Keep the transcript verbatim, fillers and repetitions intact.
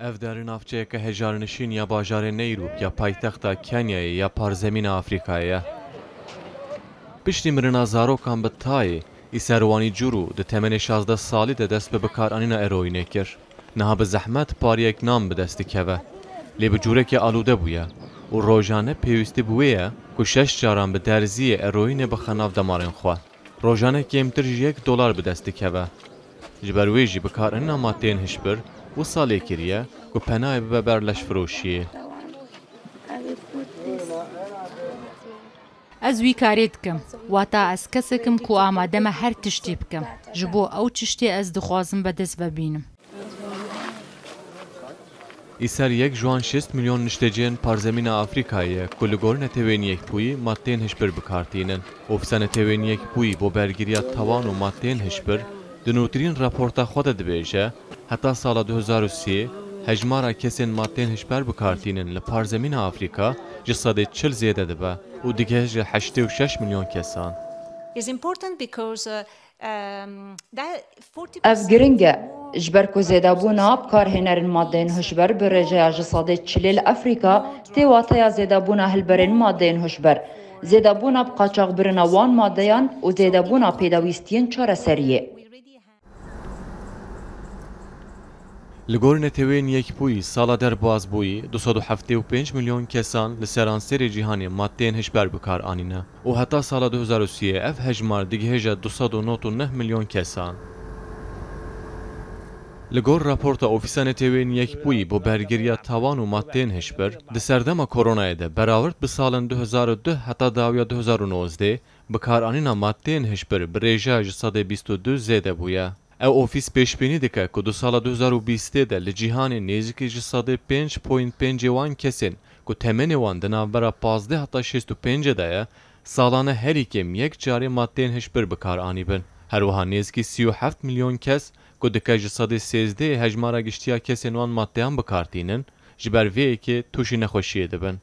Ev dere navçeyeke hejarnişîn ya bajarê Neyrûb ya paytexta Kenyayê ya parzemîna Afrîkayê ye. Piştî mirina zarokan bi tayê, îser wanî Cûrû di temenê şazdeh salî de dest bi bikaranîna eroînê kir. Niha bi zehmet pariyek nan bi dest dikeve. Lê bi cûrekê alûde bûye û rojane pêwîstî bi wê ye ku şeş caran bi derziyê eroînê bixe nav demarên xwe. Rojane kêmtir ji yek dolar bi dest dikeve. Ji ber wê jî bikaranîna madeyên hişbir wisa lê kiriye ku penayê bibe ber leşfiroşiyê. Ez wî karê dikim. Wata ez kesek im ku amade me her tiştî bikim. Ji bo ew tiştê ez dixwazim vedest vebînim. Îser yek ji wan şêst milyon nişteciyên parzemîna Afrîkayê ye ku li gor Netewên Yekbûyî madeyên hişbir bi kar tînin. Ofîsa Netewên Yekbûyî bo bergiriya tawan û madeyên hişbir di nûtirîn raporta xwe de dibêje, heta sala du hezar û sî hejmara kesên madeyên hişber bi kar tînin li parzemîna Afrîka ji sedê çil zêde dibe û digihêje heştê û şeş milyon kesan. Is important because uh, um, that forty Ev giring e, ji ber ku zêdebûna bikarhênerên madeyên hişber bi rêjeya ji sedê çilê li Afrîka tê wateya zêdebûna hilberên madeyên hişber, zêdebûna bi qaçaxbirina wan madeyan û zêdebûna pêdawîstiyên çareseriyê. Li gor Netewên Yekbûyî sala derbasbûyî du sed û heftê û pênc milyon kesan li seranserê cîhanê madeyên hişber bi kar anîne û heta sala du hezar û sî ev hejmar digihêje du sed û nod û neh milyon kesan. Li gor raporta Ofîsa Netewên Yekbûyî bo bergiriya tawan û madeyên hişbir, di serdema koronayê de berawirt bi salên du hezar û du heta dawiya du hezar û nozdeh, bikaranîna madeyên hişbir bi rêjeya ji sedê bîst û du zêde bûye. Ew ofîs pêşbînî dike ku di sala du hezar û bîstê de li cîhanê nêzîkî ji sedê pênc point pêncê wan kesên ku temenê wan di navbera pazdeh heta şêst û pêncê de ye, salane herî kêm yek carê madeyên hişbir bi kar anîbin. Her wiha nêzîkî sî û heft milyon kes ku dike ji sedê sêzdehê hejmara giştî ya kesên wan madeyan bi kar tînin, ji ber vê yekê tûşî nexweşiyê dibin.